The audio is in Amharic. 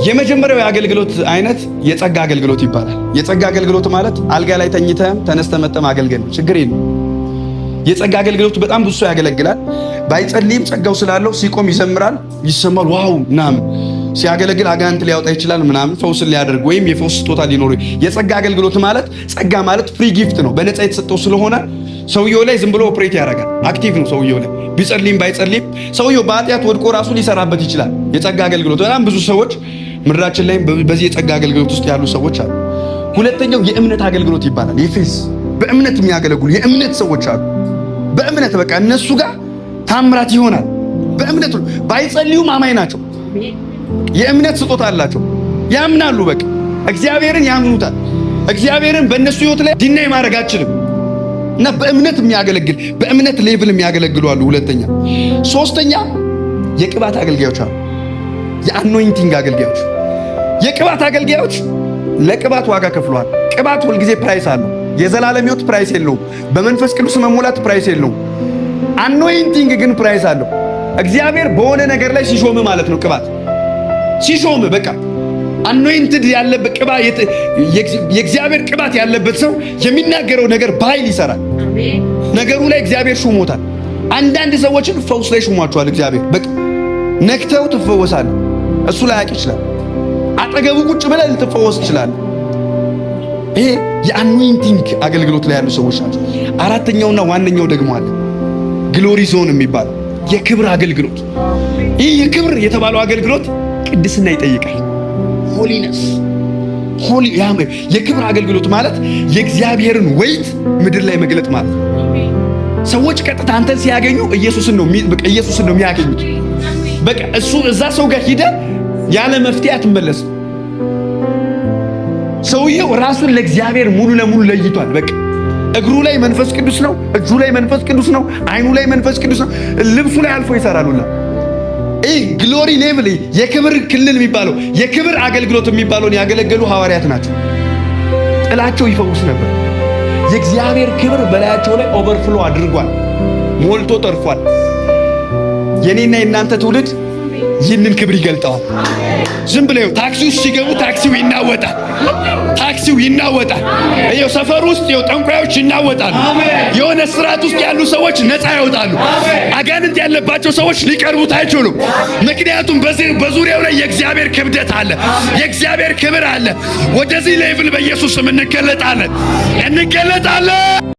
የመጀመሪያው የአገልግሎት አይነት የጸጋ አገልግሎት ይባላል። የጸጋ አገልግሎት ማለት አልጋ ላይ ተኝተህም ተነስተህ መጥተህ ማገልገል ነው። ችግር የለም። የጸጋ አገልግሎት በጣም ብዙ ሰው ያገለግላል። ባይጸልይም ጸጋው ስላለው ሲቆም ይዘምራል፣ ይሰማል፣ wow ምናምን። ሲያገለግል አጋንንት ሊያወጣ ይችላል ምናምን፣ ፈውስን ሊያደርግ ወይም የፈውስ ስጦታ ሊኖር። የጸጋ አገልግሎት ማለት፣ ጸጋ ማለት free gift ነው፣ በነፃ የተሰጠው ስለሆነ ሰውየው ላይ ዝም ብሎ operate ያደርጋል። Active ነው ሰውየው ላይ፣ ቢጸልይም ባይጸልይም ሰውየው በኃጢአት ወድቆ ራሱ ሊሰራበት ይችላል። የጸጋ አገልግሎት በጣም ብዙ ሰዎች ምድራችን ላይ በዚህ የጸጋ አገልግሎት ውስጥ ያሉ ሰዎች አሉ። ሁለተኛው የእምነት አገልግሎት ይባላል። የ faith፣ በእምነት የሚያገለግሉ የእምነት ሰዎች አሉ። በእምነት በቃ እነሱ ጋር ታምራት ይሆናል። በእምነት ባይጸልዩም አማኝ ናቸው። የእምነት ስጦታ አላቸው። ያምናሉ። በቃ እግዚአብሔርን ያምኑታል። እግዚአብሔርን በእነሱ ህይወት ላይ deny ማድረግ አትችልም። እና በእምነት የሚያገለግል፣ በእምነት level የሚያገለግሉ አሉ። ሁለተኛ። ሶስተኛ የቅባት አገልጋዮች አሉ። የ anointing አገልጋዮች። የቅባት አገልጋዮች ለቅባት ዋጋ ከፍለዋል። ቅባት ሁልጊዜ price አለው። የዘላለም ህይወት price የለውም። በመንፈስ ቅዱስ መሞላት price የለውም። Anointing ግን price አለው። እግዚአብሔር በሆነ ነገር ላይ ሲሾም ማለት ነው። ቅባት ሲሾም በቃ anointed ያለበት፣ ቅባት፣ የእግዚአብሔር ቅባት ያለበት ሰው የሚናገረው ነገር በኃይል ይሰራል። ነገሩ ላይ እግዚአብሔር ሹሞታል። አንዳንድ ሰዎችን ፈውስ ላይ ሹሟቸዋል እግዚአብሔር። በቃ ነክተው ትፈወሳለህ። እሱ ላያውቅ ይችላል። አጠገቡ ቁጭ ብለህ ልትፈወስ ትችላለህ። ይሄ የ anointing አገልግሎት ላይ ያሉ ሰዎች ናቸው። አራተኛውና ዋነኛው ደግሞ አለ፣ glory zone የሚባለው የክብር አገልግሎት። ይህ የክብር የተባለው አገልግሎት ቅድስና ይጠይቃል። Holiness፣ holy። የክብር አገልግሎት ማለት የእግዚአብሔርን weight ምድር ላይ መግለጥ ማለት ነው። ሰዎች ቀጥታ አንተን ሲያገኙ ኢየሱስን ነው የሚያገኙት። በቃ እሱ እዛ ሰው ጋር ሂደህ ያለ መፍትሄ አትመለስም። ሰውየው ራሱን ለእግዚአብሔር ሙሉ ለሙሉ ለይቷል። በቃ እግሩ ላይ መንፈስ ቅዱስ ነው፣ እጁ ላይ መንፈስ ቅዱስ ነው፣ አይኑ ላይ መንፈስ ቅዱስ ነው፣ ልብሱ ላይ አልፎ ይሰራል ሁላ። ይህ glory level፣ የክብር ክልል የሚባለው፣ የክብር አገልግሎት የሚባለውን ያገለገሉ ሐዋርያት ናቸው። ጥላቸው ይፈውስ ነበር። የእግዚአብሔር ክብር በላያቸው ላይ overflow አድርጓል፣ ሞልቶ ተርፏል። የኔና የእናንተ ትውልድ ይህንን ክብር ይገልጠዋል። ዝም ብለው ታክሲ ውስጥ ሲገቡ ታክሲው ይናወጣል። ታክሲው ይናወጣል። ይኸው ሰፈር ውስጥ ይኸው ጠንቋዮች ይናወጣሉ። የሆነ ስርዓት ውስጥ ያሉ ሰዎች ነፃ ይወጣሉ። አጋንንት ያለባቸው ሰዎች ሊቀርቡት አይችሉም። ምክንያቱም በዚህ በዙሪያው ላይ የእግዚአብሔር ክብደት አለ፣ የእግዚአብሔር ክብር አለ። ወደዚህ level በኢየሱስ ስም እንገለጣለን፣ እንገለጣለን።